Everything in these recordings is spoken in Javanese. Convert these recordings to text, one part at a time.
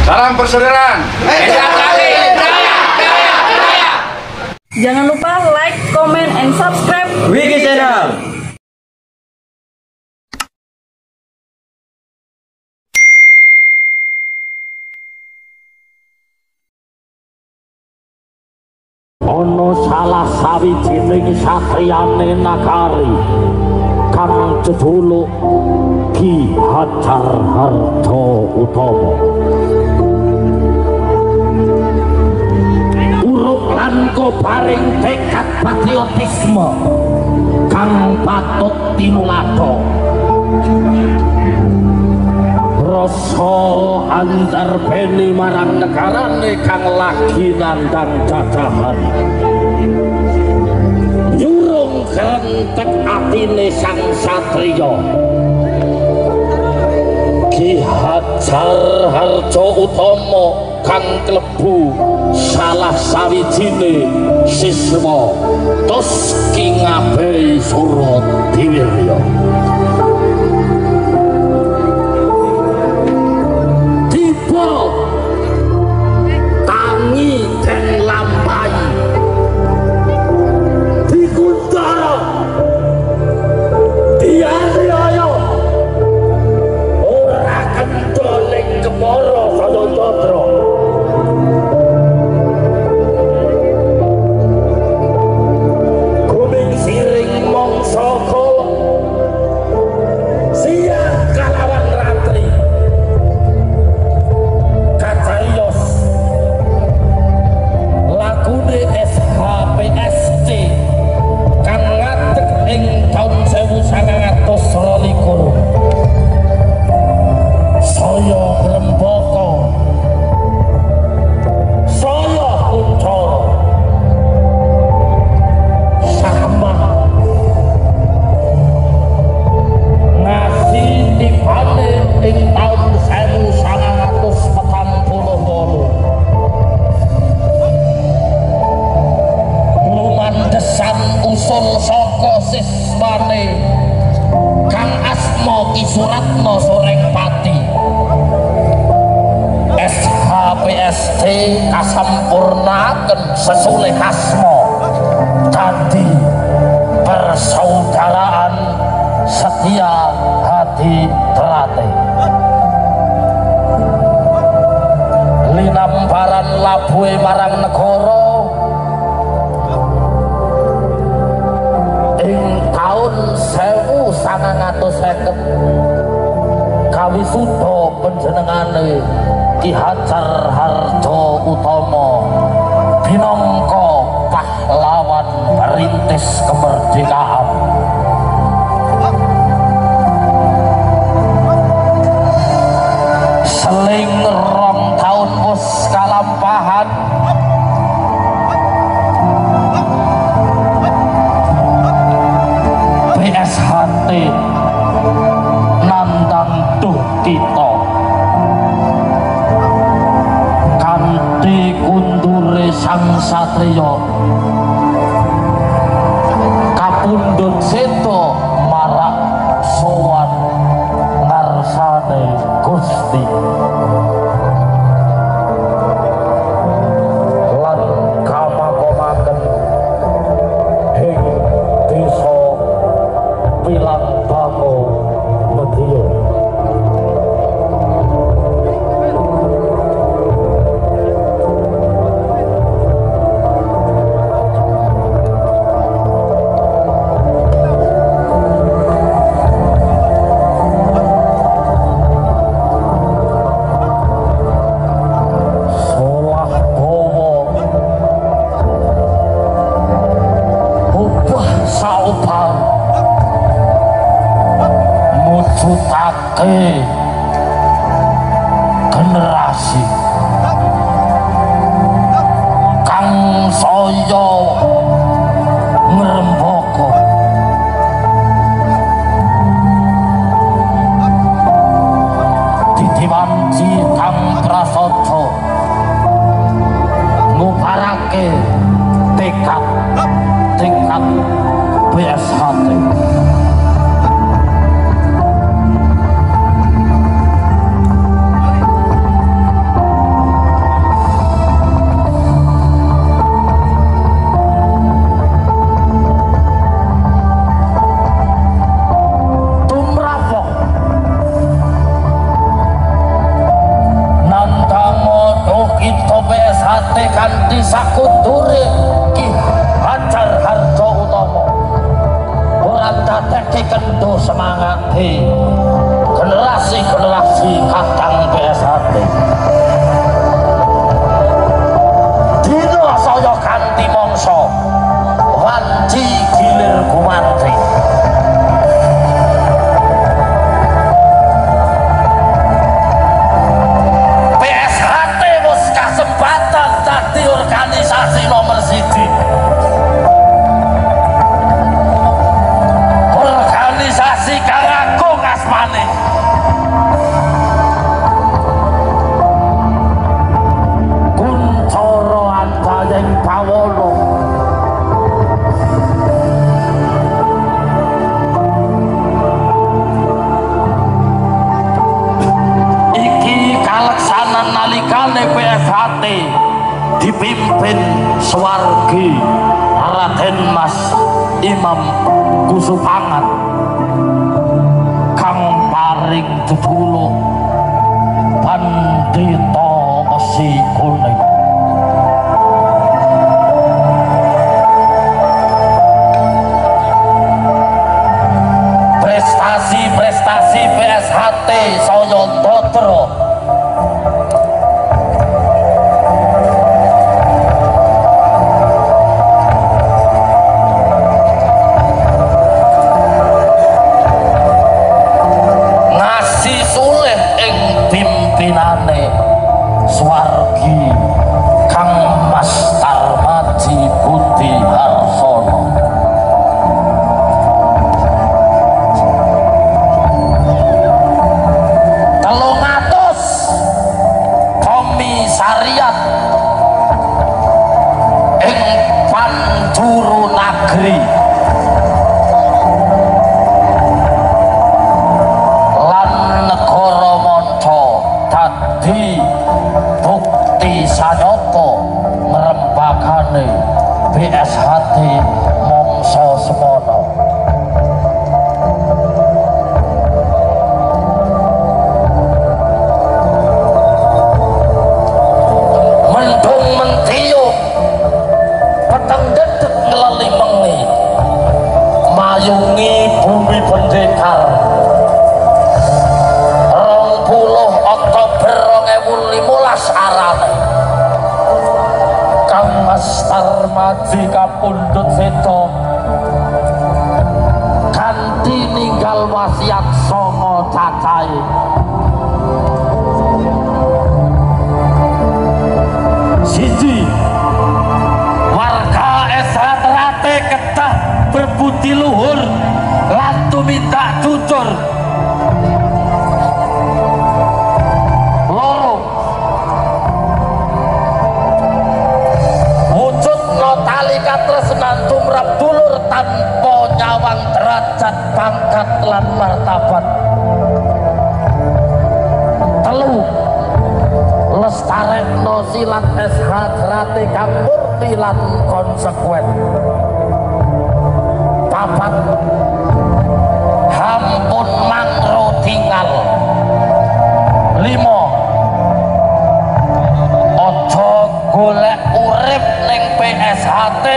Salam persaudaraan. Jangan lupa like, comment, and subscribe Wiki Channel. Ana salah sawijining satriyane nagari kang jejuluk Ki Hajar Harjo Utomo. Urup lan kobaring tekad patriotisme kang patut tinuladha. Rasa antarbeni marang negarane kang lagi nandang jajahan nyurung krentek atine sang satriya. Ki Hajar Harjo Utomo kang klebu salah sawijine siswa tos ki ngabehi Suradiwirya. Tangi den lampahi dikuntara dianiaya ora kendha ning kepara saya candra. Guming siring mangsa kala siang kalawan ratri kacariyos lagune SHPSC kang ngadeg ing taun 1922 saya ngrembaka saya kuncara sama ngasi tibane ing taun 1948 lumandesan usul saka siswane kang asma Ki Suratno Sorengpati. SHPSC kasampurnaken sesulih asma dadi persaudaraan setia hati terate. Linambaran labuhe marang negara ing taun 1950 kawisuda panjenengane Ki Hajar Harjo Utomo pinangka pahlawan perintis kemerdekaan. Seling rong taun wis kalampahan BSHT nandang duh kita kanthi kundure sang satriya kapundhut seda marak sowan ngarsane Gusti lan kamakomaken ing desa Pilangbango Madiun. Solah dawa obah saobah mujudake generasi kang saya ngrembaka titiwanci kang prasaja ngubarake tekad tekad BSHT. Terate dipimpin Swargi Raden Mas Imam Kusupangat kang paring jejuluk Pandita Wesi Kuning. Prestasi-prestasi PSHT saya ndadra. Ngasih sulih ing pimpinane Swargi Kang Mas Tarmaji Budi Harsono. Komisariat ing panjuru nagri lan negara manca dadi bukti sanyata ngrembakane PSHT mangsa semana. Mayungi bumi pendekar 20 Oktober 2015 arane Kang Mas Tarmaji kapundhut seda kanthi ninggal wasiat 9 cacahe. Siji, warga SH Terate kedah berbudi luhur lan tumindak jujur. Loro, wujudna tali katresnan tumrap dulur tanpa nyawang derajat pangkat lan martabat. Telu, lestarekno silat SH Terate kang murni lan konsekuen. Papat, hampun mangro tingal. 5, aja golek urip ning PSHT,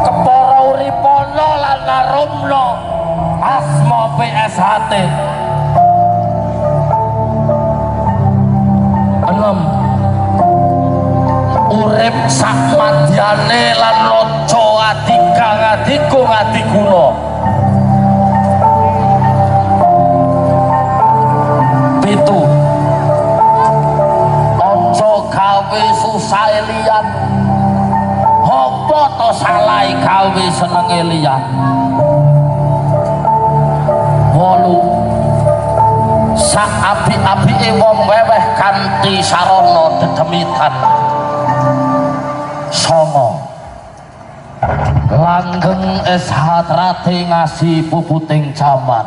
kepara uripana lan arumna asma PSHT. 6, urip sak madyane lan aja adigang adigung adiguna. 7, aja gawe susahe liyan, apa to salahe gawe senenge liyan. 8, sak apik-apike wong weweh kanthi sarana dedemitan. 9, langgeng SH Terate ngasi puputing jaman.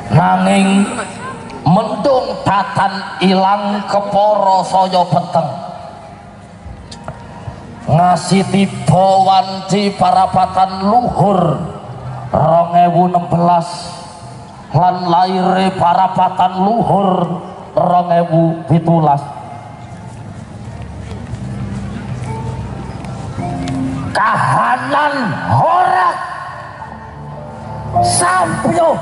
Nanging mendung datan ilang kepara saya peteng. Ngasi tiba wanci parapatan luhur 2016 lan laire parapatan luhur 2017. Kahanan horak sampyo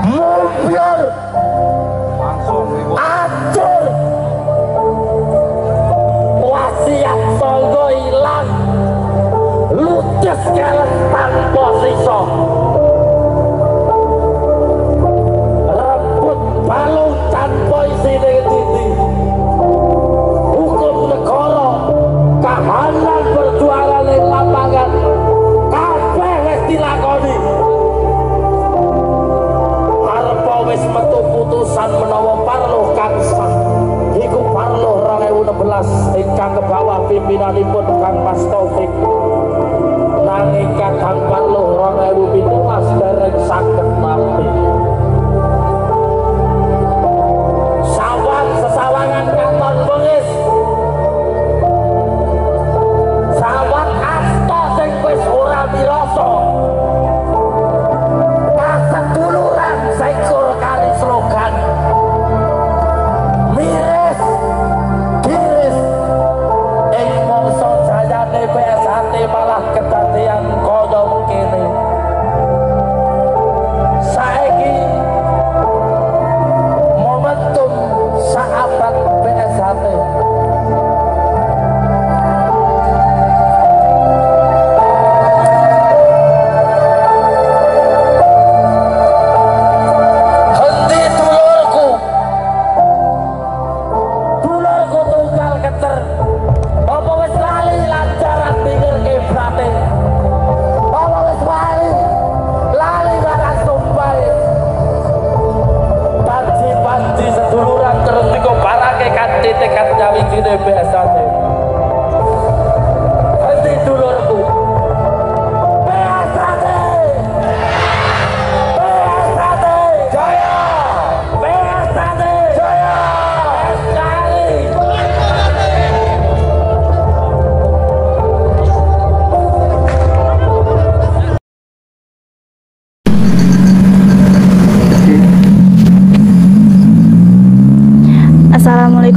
mumbyur acur wasiat sangga ilang ludes keles tanpa sisa rebut balung tanpa isine titi hukum negara kahanan perjuangan ing lapangan kabeh wis dilakoni. Arepa wis metu putusan menawa parluh kang sah iku parluh 2016 ingkang kebawah pimpinanipun Kang Mas Taufik. Nanging kadang parluh 2017 dereng saged nampi.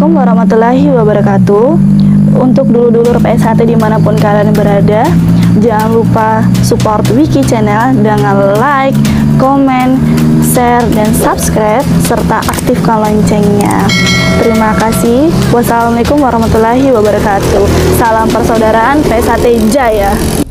Assalamualaikum warahmatullahi wabarakatuh. Untuk dulur-dulur PSHT dimanapun kalian berada, jangan lupa support Wiki Channel dengan like, comment, share, dan subscribe, serta aktifkan loncengnya. Terima kasih. Wassalamualaikum warahmatullahi wabarakatuh. Salam persaudaraan PSHT Jaya.